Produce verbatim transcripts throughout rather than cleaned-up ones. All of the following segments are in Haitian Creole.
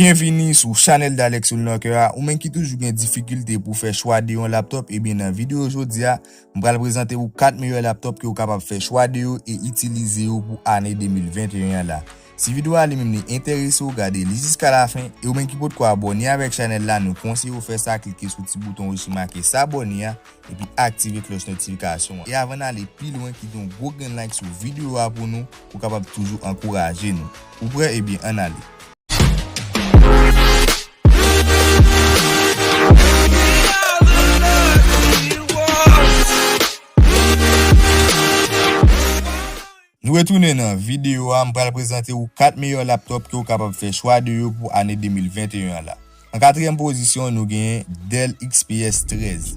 Byenvini sou chanèl Dalex Soulnarker a. Ou menm ki toujou gen difikilte pou fè chwa de yon laptop, ebyen nan videyo jodi a, m pral prezante ou kat meyè laptop ke w kapab fè chwa de yo e itilize yo pou ane de mil venteyen an la. Si videyo a li menm li enterese w, gade li jiska lafen, e ou menm ki potko abòne avèk chanèl la, nou konseye w fè sa, klike sou ti bouton wout ki make s'abonner a, epi aktive klòch notifikasyon an. E avan n ale pi lwen, kite yon gwo grenn like sou videyo a pou nou, pou kapab toujou ankouraje nou. Ou prè? Ebyen, ann ale. Nou retounen nan videyo a, m pral prezante ou kat meyè laptop ke w kapab fè chwa de yo pou ane de mil venteyen an la. An katriyèm pozisyon, nou genyen Dell X P S trèz.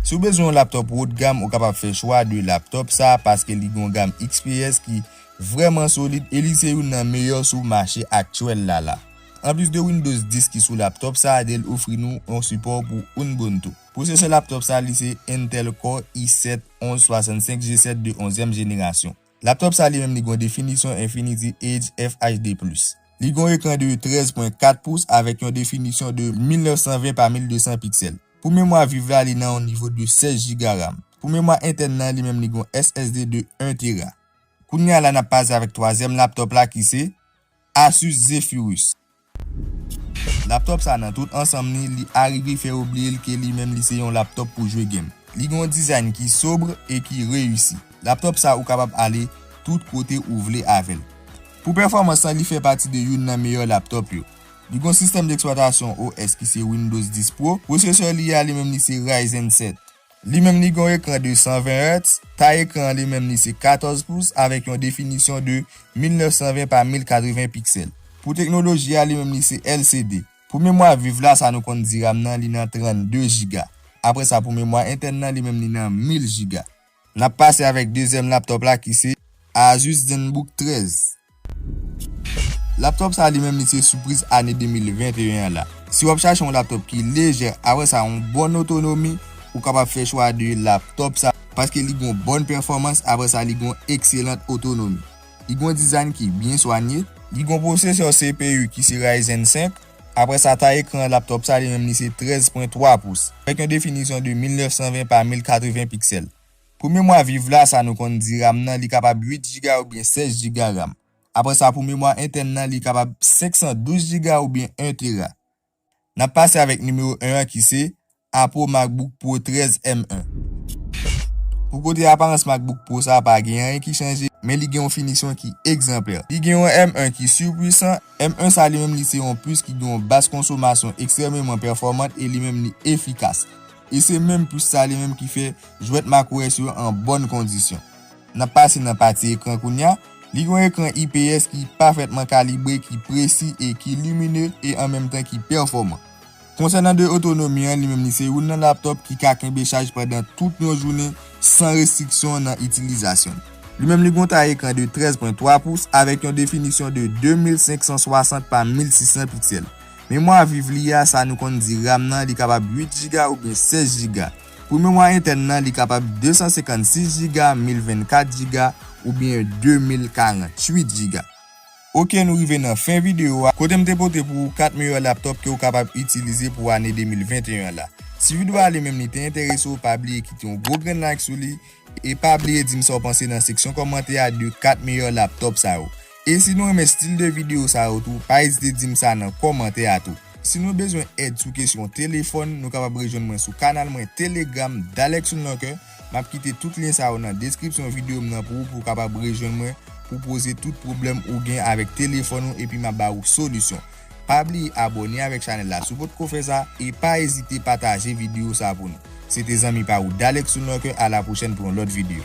Si w bezwen yon laptop wo de gam, ou kapab fè chwa de laptop sa a paske li gen yon gam X P S ki vrèman solid e li se youn nan meyè sou mache aktyèl la la. Anplis de Windows dis ki sou laptop sa a, Dell ofri nou yon sipò pou Ubuntu. Pwosesè laptop sa a, li se Intel Core i sèt onz swasannsenk G sèt de onzyèm jenerasyon. Laptop sa a li menm li gen yon definisyon Infinity Edge F H D plus. Li gen yon ekran de trèz pwen kat pous avèk yon definisyon de mil nèf san ven pa mil de san piksèl. Pou memwa viv la, li nan yon nivo de sèz jiga RAM. Pou memwa entèn nan, li menm li gen yon S S D de en tera. Kounye a la, n ap pase avèk twazyèm laptop la ki se Asus Zephyrus. Laptop sa nan tout ansanm li, li arive fè w bliye l ke li menm li se yon laptop pou jwe game. Li gen yon dizayn ki sobre e ki reyisi. Laptop sa ou kapab ale tout kote ou vle avè l. Pou pèfòmans lan, li fè pati de youn nan meyè laptop yo. Li gen yon sistèm deksplwatasyon O S ki se Windows dis Pro. Pwosesè li a li menm li se Ryzen sèt. Li menm li gen yon ekran de san ven Hz, tay ekran an li menm li se katòz pous avèk yon definisyon de mil nèf san ven pa mil katreven piksèl. Pou teknoloji a, li menm li se L C D. Pou memwa viv la, sa nou konn di RAM nan, li nan trannde jiga. Apre sa, pou memwa entèn nan, li menm li nan mil jiga. N ap pase avèk dezyèm laptop la ki se Asus ZenBook trèz. Laptop sa li menm li se sipriz ane de mil venteyen an la. Si w ap chache yon laptop ki lejè, apre sa yon bòn otonomi, ou kapab fè chwa de laptop sa paske li gen yon bòn pèfòmans, apre sa li gen yon ekselan otonomi. Li gen yon dizayn ki byen swanye, li gen yon pwosesè C P U ki se Ryzen senk, apre sa tay ekran laptop sa li menm li se trèz pwen twa pous, avèk yon definisyon de mil nèf san ven pa mil katreven piksèl. Pou memwa viv la, sa nou konn di RAM nan, li kapab uit jiga oubyen sèz jiga RAM. Apre sa, pou memwa entèn nan, li kapab senk san douz jiga oubyen en tera. N ap pase avèk nimewo en an ki se Apple MacBook Pro trèz M en. Pou kote aparans MacBook Pro sa, pa gen anyen ki chanje, men li gen yon finisyon ki egzanplè. Li gen yon M en ki sipwisan. M en sa li menm li se yon pis ki gen yon bas konsomasyon, ekstrèmeman pèfòmant e li menm li efikas. E se menm pis sa li menm ki fè jwèt macOS yo an bòn kondisyon. N ap pase nan pati ekran kounye a. Li gen yon ekran I P S ki pafètman kalibre, ki presi e ki limine e an menm tan ki pèfòman. Konsènan de otonomi an, li menm li se youn nan laptop ki ka kenbe chaj pandan tout yon jounen san restriksyon nan itilizasyon. Li menm li gen yon tay ekran de trèz pwen twa pous avèk yon definisyon de de mil senk san swasant pa mil sis san piksèl. Memwa viv li a, sa nou konn di RAM nan, li kapab uit jiga oubyen sèz jiga. Pou memwa entèn nan, li kapab de san senkannsis jiga, mil vennkat jiga oubyen de mil karanntuit jiga. Oke, nou rive nan fen videyo a, kote m te pote pou ou kat meyè laptop ke w kapab itilize pou ane de mil venteyen an la. Si videyo a li menm li te enterese w, pa bliye kite yon gwo grenn like sou li, e pa bliye di m sa w panse nan seksyon kòmantè a de kat meyè laptop sa yo. E si nou renmen stil de videyo sa yo tou, pa ezite di m sa nan kòmantè a tou. Si nou bezwen èd sou kesyon telefòn, nou kapab rejwenn mwen sou kanal mwen Telegram, Dalex Soulnarker. M ap kite tout lyen sa yo nan deskripsyon videyo m nan pou ou, pou w kapab rejwenn mwen, pou poze tout pwoblèm ou gen avèk telefòn ou, epi m ap ba ou solisyon. Pa bliye abòne avèk chanèl la si w potko fè sa, e pa ezite pataje videyo sa pou nou. Se te zanmi pa ou Dalex Soulnarker, a la pwochèn pou yon lòt videyo.